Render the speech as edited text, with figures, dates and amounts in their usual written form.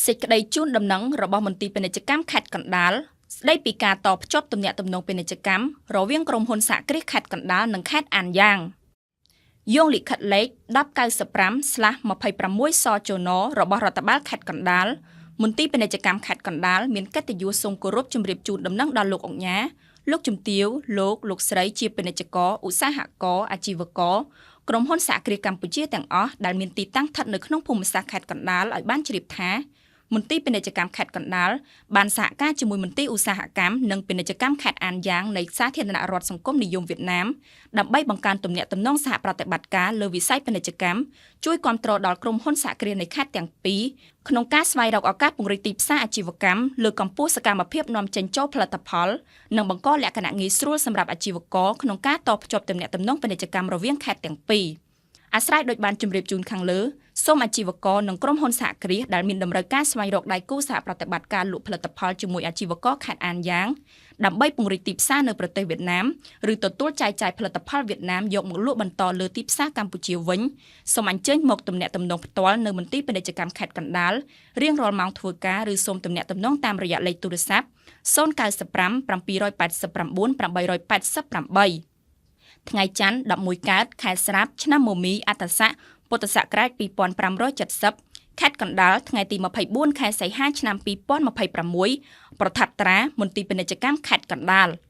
សេចក្តីជូនដំណឹងរបស់មន្ទីរពាណិជ្ជកម្មខេត្តកណ្ដាលស្ដីពីការតភ្ជាប់ទំនាក់ទំនងពាណិជ្ជកម្មរវាងក្រុមហ៊ុនសហគ្រាសខេត្តកណ្ដាលនិងខេត្តអានយ៉ាងយោងលិខិតលេខ1095/26សជនរបស់រដ្ឋបាលខេត្តកណ្ដាលមន្ទីរពាណិជ្ជកម្មខេត្តកណ្ដាលមានកិត្តិយសសូមគោរពជម្រាបជូនដំណឹងដល់លោកឧកញ៉ាលោកជំទាវលោកលោកស្រីជាពាណិជ្ជករឧស្សាហករអាជីវករក្រុមហ៊ុនសហគ្រាសកម្ពុជាទាំងអស់ដែលមានទីតាំងស្ថិតនៅក្នុងភូមិសាស្ត្រខេត្តកណ្ដាលឲ្យបានជ្រាបថាមន្ទីរពាណិជ្ជកម្មខេត្តកណ្ដាលបានសហការជាមួយមន្ទីរឧស្សាហកម្មនិងពាណិជ្ជកម្មខេត្តអានយ៉ាងនៃសាធារណរដ្ឋសង្គមនិយមវៀតណាមដើម្បីបង្កើនទំនាក់ទំនងសហប្រតិបត្តិការលើវិស័យពាណិជ្ជកម្មជួយគាំទ្រដល់ក្រុមហ៊ុនសហគ្រាសនៃខេត្តទាំងពីរក្នុងការស្វែងរកឱកាសពង្រីកទីផ្សារអាជីវកម្មលើកកម្ពស់សកម្មភាពនាំចេញចូលផលិតផលនិងបង្កលក្ខណៈងាយស្រួលសម្រាប់អាជីវករក្នុងការតភ្ជាប់ទំនាក់ទំនងពាណិជ្ជកម្មរវាងខេត្តទាំងពីរអាស្រ័យដោយបានជម្រាបជូនខាងលើសូមអាជីវករនិងក្រុមហ៊ុនសហគ្រាសដែលមានតម្រូវការស្វែងរកដៃគូសហប្រតិបត្តិការលក់ផលិតផលជាមួយអាជីវករខេត្តអានយ៉ាងដើម្បីពង្រីកទីផ្សារនៅប្រទេសវៀតណាមឬទទួលចែកចាយផលិតផលវៀតណាមយកមកលក់បន្តលើទីផ្សារកម្ពុជាវិញសូមអញ្ជើញមកទំនាក់ទំនងផ្ទាល់នៅមន្ទីរពាណិជ្ជកម្មខេត្តកណ្ដាលរៀងរាល់ម៉ោងធ្វើការឬសូមទំនាក់ទំនងតាមរយៈលេខទូរស័ព្ទ095 789 888ថ្ងៃច័ន្ទ11កើតខែស្រាប់ឆ្នាំមមីអត្តស័កពុទ្ធសករាជ2570ខេត្តកណ្ដាលថ្ងៃទី24ខែសីហាឆ្នាំ2026ប្រថាប់ត្រាមន្ទីរពាណិជ្ជកម្មខេត្តកណ្ដាល។